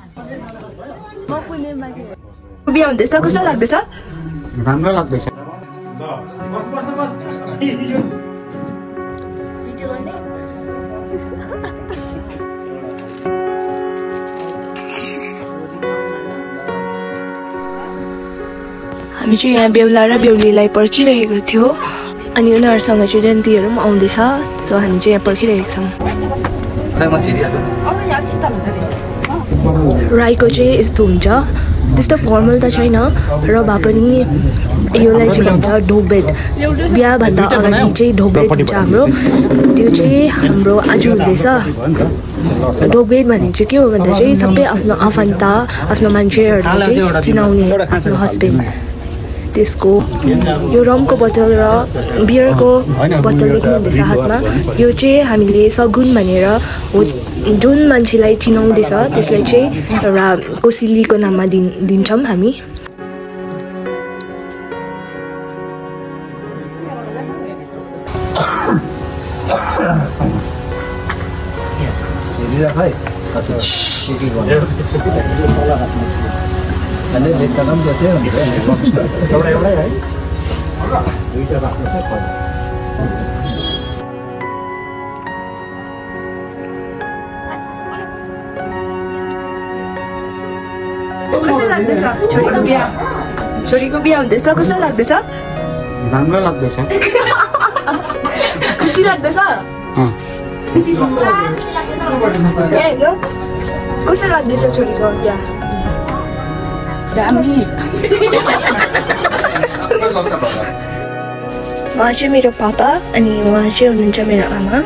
म कुनै मागे बिहा हुँदैछ कस्तो लाग्दैछ राम्रो लाग्दैछ भिडियो गर्ने हामी चाहिँ यहाँ बेहुला र बेहुलीलाई पर्खिरहेको थियो अनि उनीहरुसँग चाहिँ जयन्तीहरु पनि आउँदैछ सो हामी चाहिँ यहाँ पर्खिरहेका छौं राईको चाहिँ यस्तो हुन्छ त्यस्तो फर्मल त छैन र भए पनि योलाई चाहिँ भन्छ ढोकबेद बिहा भन्दा अगाडि चाहिँ ढोकबेद हुन्छ हाम्रो त्यो चाहिँ हाम्रो आज हुँदैछ ढोकबेद भन्ने चाहिँ के हो भन्दा चाहिँ सबै आफ्नो आफन्त आफ्नो मान्छेहरुले चाहिँ चिनाउने आफ्नो हस्बेन्ड त्यसको यो रमको बोतल र बियरको बोतल देख्नुहुँदैछ हातमा यो चाहिँ हामीले सगुन भनेर हो जुन मान्छेलाई चिनाउँदैछ त्यसलाई चाहिँ एउटा कोसिलीको नाममा दिन्छौँ हामी Ini lihat kan dia tu, एउटा है, दुईटा राख्नु छ पर्छ। कस्तो लाग्दैछ छोरीको बिहा हुँदैछ कस्तो लाग्दैछ राम्रो लाग्दैछ खुसी लाग्दैछ कस्तो लाग्दैछ छोरीको बिहा उहाँ चाहिँ मेरो पापा अनि उहाँ चाहिँ हुनुहुन्छ मेरो आमा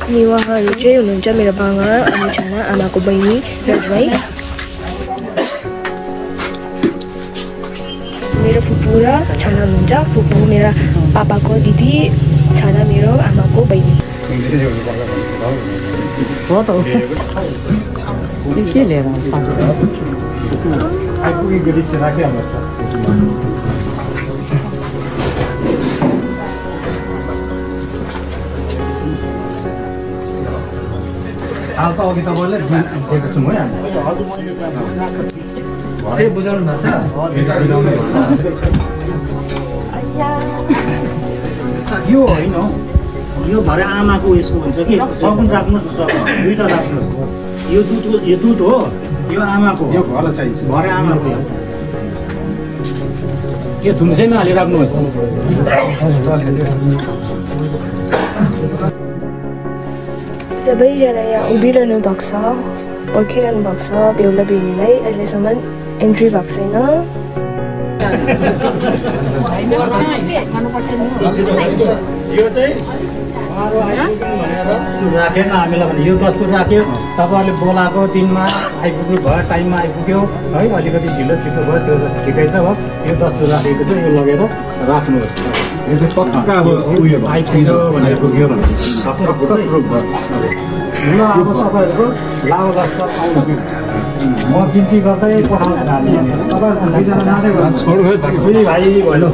अनि उहाँहरू चाहिँ हुनुहुन्छ मेरो बाबा अनि छाना आमाको बहिनी र भाइ मेरो फुपू र छाना हुनुहुन्छ फुपू मेरो पापाको दिदी छाना मेरो आमाको बहिनी के लिएर आइपुगी गरी चाहिँ राखिहाल्नुहोस् त हाल त अघि तपाईँले दिएको छु है ए बुझाउनु यो होइन यो भरे आमाको यसको हुन्छ कि सगुन राख्नुहोस् दुईटा राख्नुहोस् यो दुध हो यो आमाको यो घर चाहिन्छ भरे आमाको यो थुम्सेमा हालेर राख्नुहोस् सबैजना यहाँ उभिरहनु भएको छ पर्खिरहनु भएको छ बेहुला बेहुलीलाई अहिलेसम्म एन्ट्री भएको छैन यो चाहिँ उहाँहरू आइपुग्नु भनेर राखेन हामीलाई भने यो दस्तुर राख्यो तपाईँहरूले बोलाएको दिनमा आइपुग्नु भयो टाइममा आइपुग्यो है अलिकति ढिलो छिटो भयो त्यो ठिकै छ हो यो दस्तुर राखेको चाहिँ यो लगेर राख्नुहोस् यो चाहिँ पक्का अब उयो आइपुग्यो भनेर पुग्यो भने ल अब तपाईँहरूको लाभ दस्तर आउनु म बिन्ती गर्दै पठाउनु तपाईँहरूको दुईजना नाँदै दुई भाइ भयो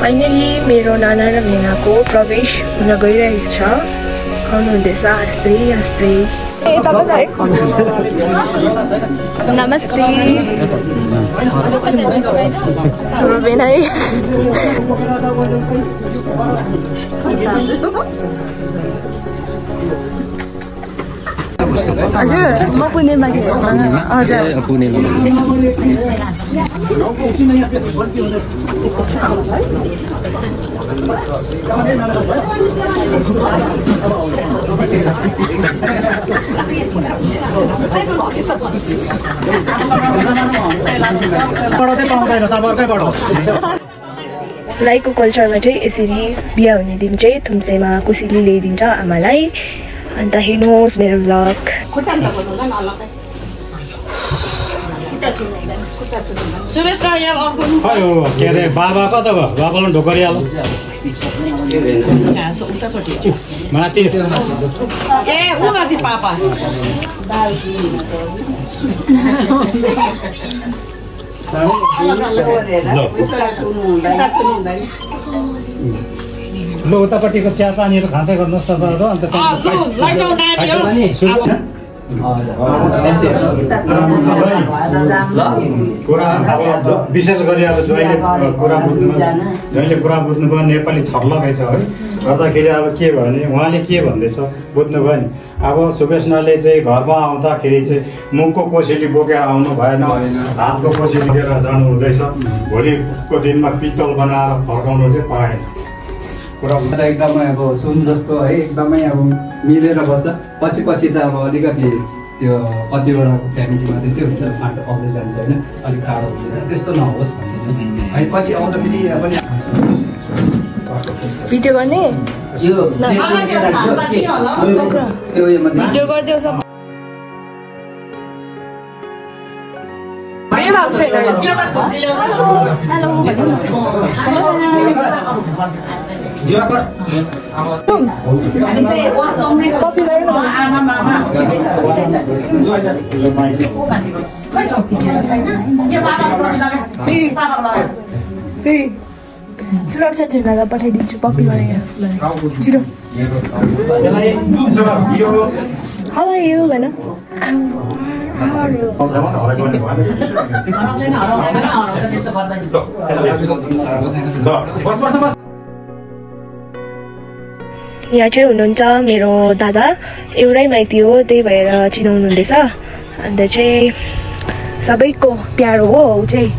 फाइनली मेरो नाना र भेनाको प्रवेश हुन गइरहेको छ आउनुहुँदैछ हाँस्दै हाँस्दै नमस्ते भेना हजुर म पुणेमा हजुर राईको कल्चरमा चाहिँ यसरी बिहा हुने दिन चाहिँ थुम्सेमा कोसिली ल्याइदिन्छ आमालाई अन्त हेर्नुहोस् मेरो भ्लग के अरे बाबा कता भयो बाबालाई ढोकरी हाल्नु माथि ए ऊ माथि पापा ल उतापट्टिको चिया पानीहरू खाँदै गर्नुहोस् तपाईँहरू अन्त कुरा अब विशेष गरी अब जहिले कुरा बुझ्नुभयो नेपाली छर्लकै छ है गर्दाखेरि अब के भयो भने उहाँले के भन्दैछ बुझ्नुभयो नि अब सुवेशनाले चाहिँ घरमा आउँदाखेरि चाहिँ मुखको कोसेली बोकेर आउनु भएन हातको कोसेली लिएर जानु हुँदैछ भोलिको दिनमा पित्तल बनाएर फर्काउनु चाहिँ पाएन कुरा एकदमै अब सुन जस्तो है एकदमै अब मिलेर बस्छ पछि पछि त अब अलिकति त्यो कतिवटा फ्यामिलीमा त्यस्तै हुन्छ फाँट आउँदै जान्छ होइन अलिक टाढो हुन्छ त्यस्तो नहोस् भन्ने चाहिँ है पछि आउँदाखेरि पनि भिडियो गर्ने भिडियो गरिदेऊ सब सुरक्षा छैन पठाइदिन्छु पप्पी गरेर छिटो How are you, Lena? यहाँ चाहिँ हुनुहुन्छ मेरो दादा एउटै माइती हो त्यही भएर चिनाउनु हुँदैछ अन्त चाहिँ सबैको प्यारो हो ऊ चाहिँ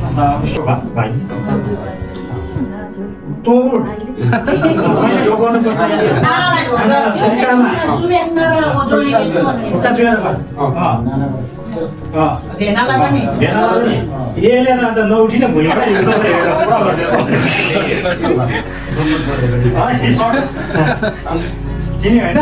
चिनी होइन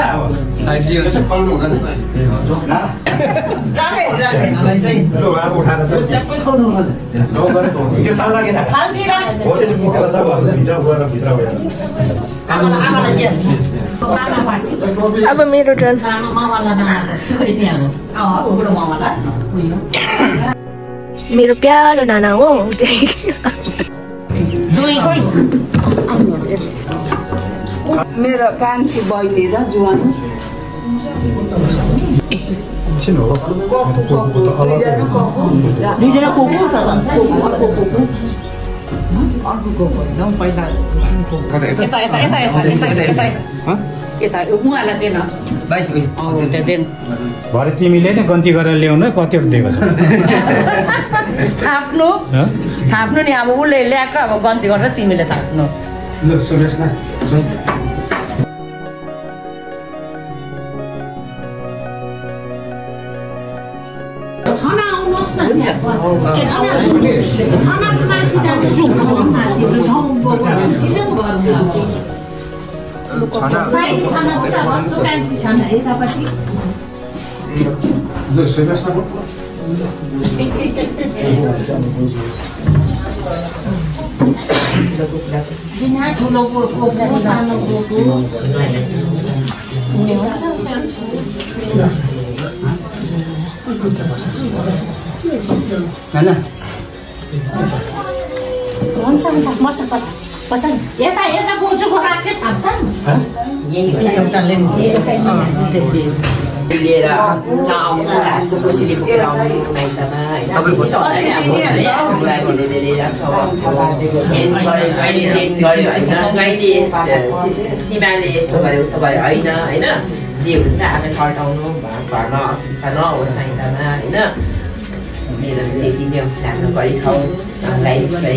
अब मेरो टर्न मेरो प्यारो नाना हो मेरो कान्छी बहिनी र जुवान भरे तिमीले नै गन्ती गरेर ल्याउनु कतिवटा दिएको छ थाप्नु नि अब उसले ल्याएको अब गन्ती गरेर तिमीले थाप्नु छना आउनुहोस् न छनाको माथि जानु माथि छिटो गरौँ साइड छना उता बस्नु कान्छी छना यतापट्टि सिन्हा ठुलो पोको सानो पोको हुन्छ बस बस बस यता यता बोजूको राखे थाप्छ लिएर आउनु हातको कोसेली बोकेर आउनु माइतमा सीमाले यस्तो गर्यो उस्तो गर्यो होइन होइन जे हुन्छ आफै सल्टाउनु घरमा असुविस्ता नहोस् माइतमा होइन मेरो त्यति नै जानु गरी खाऊ लाइफ है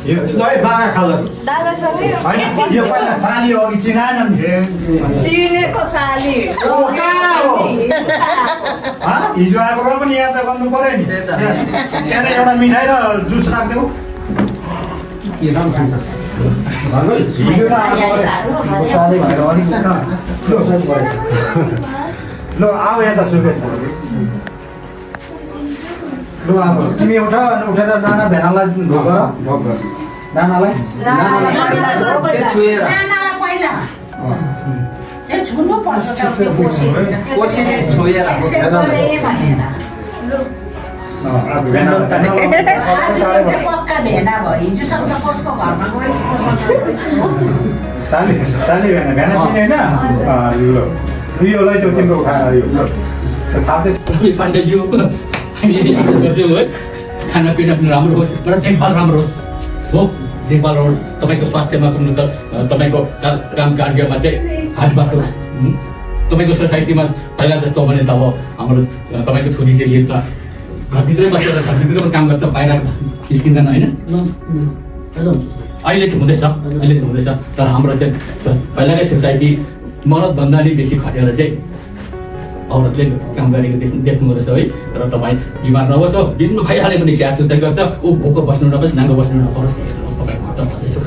यो चाहिँ बागा खालको दादासँगै होइन यो पहिला साली अघि चिनाएन नि चिनेको साली हिजो आएको र पनि याद गर्नु पर्यो नि त्यहाँ एउटा मिठाई र जुस राखिदेऊ के राम खान्छस् हिजो त साली भएर अलिक ल आऊ यता सुकेश लु अब तिमी उठेर नाना भेनालाई ढोक गर नानालाई छुएर पहिला यो छुनु पर्छ कोसीले छोएर पक्का भेना भयो हिजोसम्म त कसको घरमा साली भेना चिने होइन यो लैजाऊ तिम्रो खानापिना पनि राम्रो होस् र देखभाल राम्रो होस् हो देखभाल होस् तपाईँको स्वास्थ्यमा सुन्नुहुन्छ तपाईँको काम कार्यमा चाहिँ हात बाटोस् तपाईँको सोसाइटीमा पहिला जस्तो भने त अब हाम्रो तपाईँको छोरी चाहिँ त घरभित्रै बसेर घरभित्रै काम गर्छ बाहिर निस्किँदैन होइन अहिले चाहिँ हुँदैछ तर हाम्रो चाहिँ पहिलाकै सोसाइटी मर्दभन्दा नि बेसी खटेर चाहिँ औरतले काम गरेको देख्नु हुँदैछ है र तपाईँ बिमार नहोस् हो दिनमा भइहाल्यो भने स्याहार सुसार गर्छ ऊ भोको बस्नु नपरोस् नाङ्गो बस्नु नपरोस् हेर्नुहोस् तपाईँको हतार छँदैछु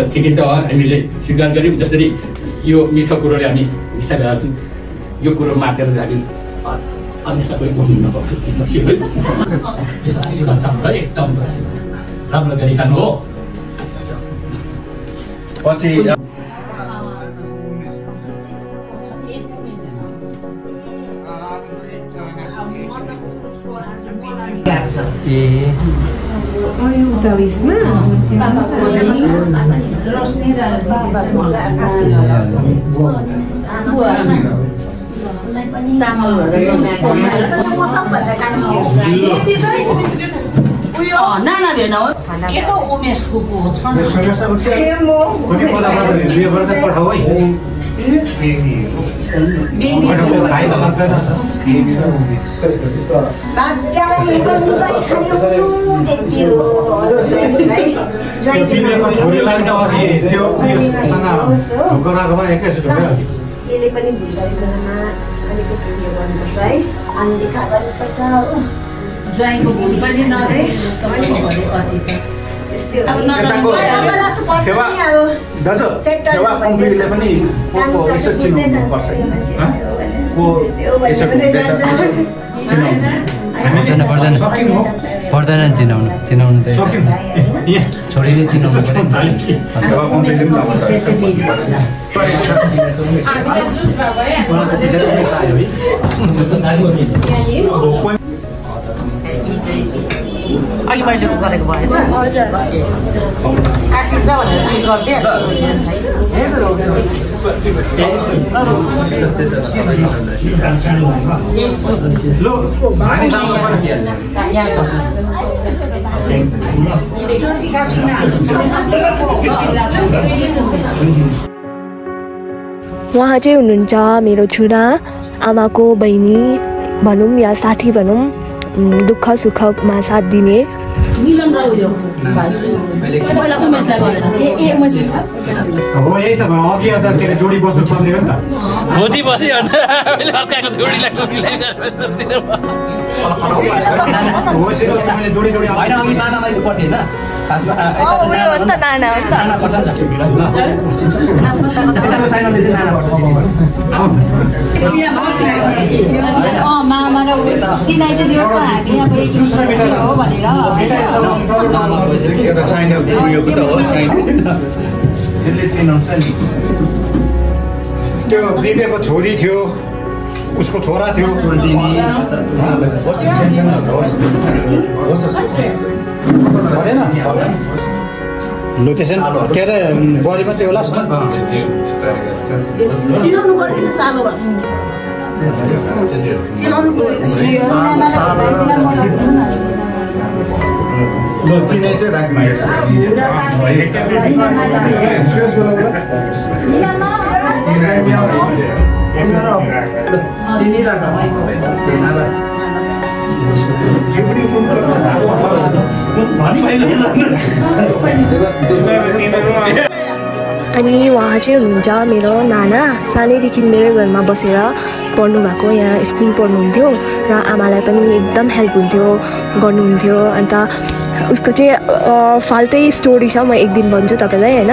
ठिकै छ हामीले स्वीकार गऱ्यौँ जसरी यो मिठो कुरोले हामी मिठा भइहाल्छौँ यो कुरो मातेर हामी अनिष्ट कोही बोल्नु नपर्छ एकदम राम्रो गरी खानु हो पछि नाना भेन हो के को उमेश कुकु हो छन् यसले पनि भुलिँदैमा अलिकति उयो गर्नुपर्छ है अनदेखा गर्नुपर्छ हो ज्वाइँको भुल पनि नरे तपाईँको घरे कति पर्दैन चिनाउनु त छोरीले चिनाउनु अघि मैले गरेको भएछ काटिन्छ भनेर उयो गरिदिएँ उहाँ चाहिँ हुनुहुन्छ मेरो छुरा आमाको बहिनी भनौँ या साथी भनौँ दुःख सुखमा साथ दिने हो यही त अघि अदातिर जोडी बस्नु पर्ने हो नि त भोलि बस्यो अर्काको जोडीलाई जोडी जोडी होइन अघि नाना माइज पर्थ्यो होइन खासमा साइनले चाहिँ नाना पर्छ त्यो दिपेको छोरी थियो उसको छोरा थियो लु त्यसै के अरे बडीमा त्यो लास्ट चिने चाहिँ राख्नु अनि उहाँ चाहिँ हुनुहुन्छ मेरो नाना सानैदेखि मेरो घरमा बसेर पढ्नु भएको यहाँ स्कुल पढ्नुहुन्थ्यो र आमालाई पनि एकदम हेल्प हुन्थ्यो गर्नुहुन्थ्यो अन्त उसको चाहिँ फाल्टै स्टोरी छ, म एक दिन भन्छु तपाईँलाई होइन।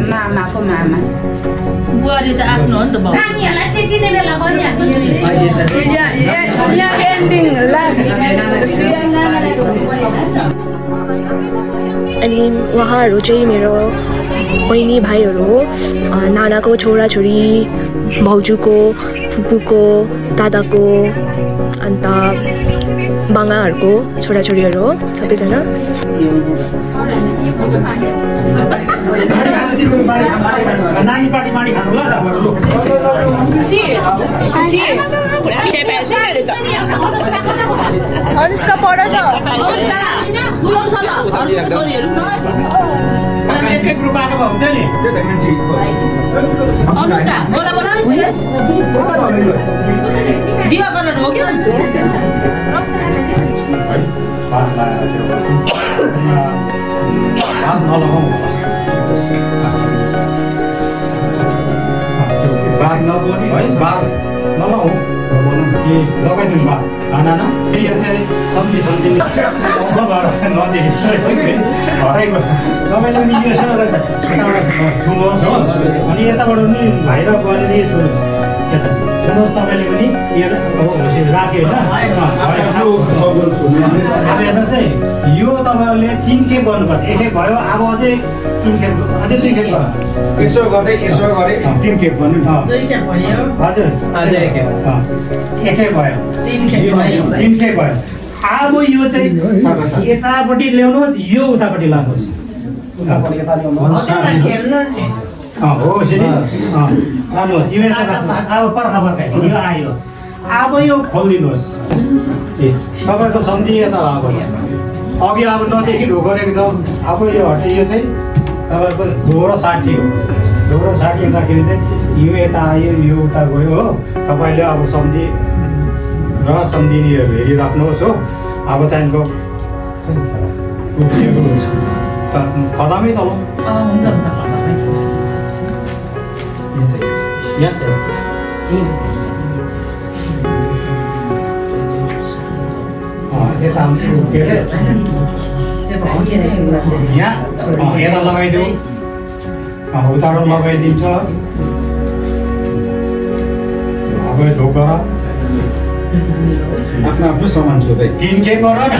मामाको मामा बुहारी त आफ्नो हो नि त बाउ नानीहरुलाई चाहिँ चिने बेला अनि उहाँहरू चाहिँ मेरो बहिनी भाइहरू हो, नानाको छोराछोरी, भाउजूको, फुपूको, दादाको, अन्त बाङ्गाहरूको छोराछोरीहरू हो सबैजना। सबैले पनि यो ठुलोस् हो, अनि यताबाट पनि भाइ र बुहारीले यता सुन्नुहोस्, तपाईँले पनि राख्यो होइन। चाहिँ यो तपाईँहरूले 3 खेप गर्नुपर्छ, 1 खेप भयो, अब अझै 3 खेप, अझै 2 खेप गर्नु, यसो गर्दै 3 खेप गर्नु। 2 खेप भयो, हजुर अझै 1 खेप, 1 खेप भयो, 3 खेप भयो। अब यो चाहिँ यतापट्टि ल्याउनुहोस्, यो उतापट्टि लानुहोस्, हो फेरि लानुहोस्, यो अब पर्खा यो आयो, अब यो खोलिदिनुहोस्। तपाईँको सम्झी यता अब अघि अब नदेखि ढोकरेको छ, अब यो हट्यो, यो चाहिँ तपाईँको ढोरो 60 हो, ढोरो 60 हुँदाखेरि चाहिँ यो यता आयो, यो उता गयो हो। तपाईँले अब सम्झी र सम्झिनीहरू हेरिराख्नुहोस् हो। अब त्यहाँदेखिको खदामै चलाउँ, हुन्छ यता के अरे यहाँ यता लगाइदिउँ, उताबाट लगाइदिन्छ। अब ढोक गर, आफ्नो आफ्नो सामान छु भाइ, 3 खेप गर न,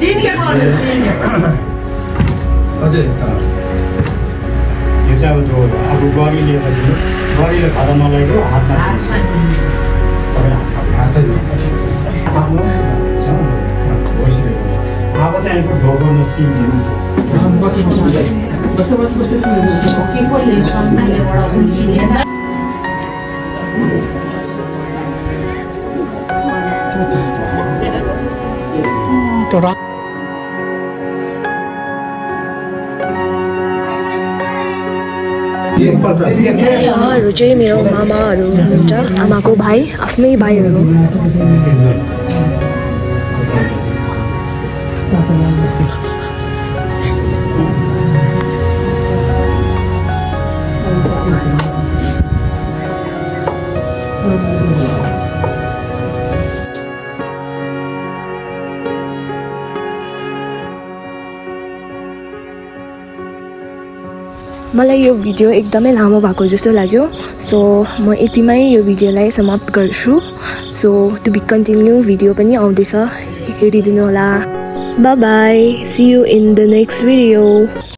3 खेप हजुर। यो चाहिँ अब गरीले गरीले खदा नलाइको हातमा अब त्यहाँको ढोक गर्नुहोस्, उहाँहरू चाहिँ मेरो मामाहरू हुनुहुन्छ, आमाको भाइ, आफ्नै भाइहरू। मलाई यो भिडियो एकदमै लामो भएको जस्तो लाग्यो, सो म यतिमै यो भिडियोलाई समाप्त गर्छु। So to be continue video पनि आउँदैछ, हेरिदिनु होला। Bye bye, see you in the next video.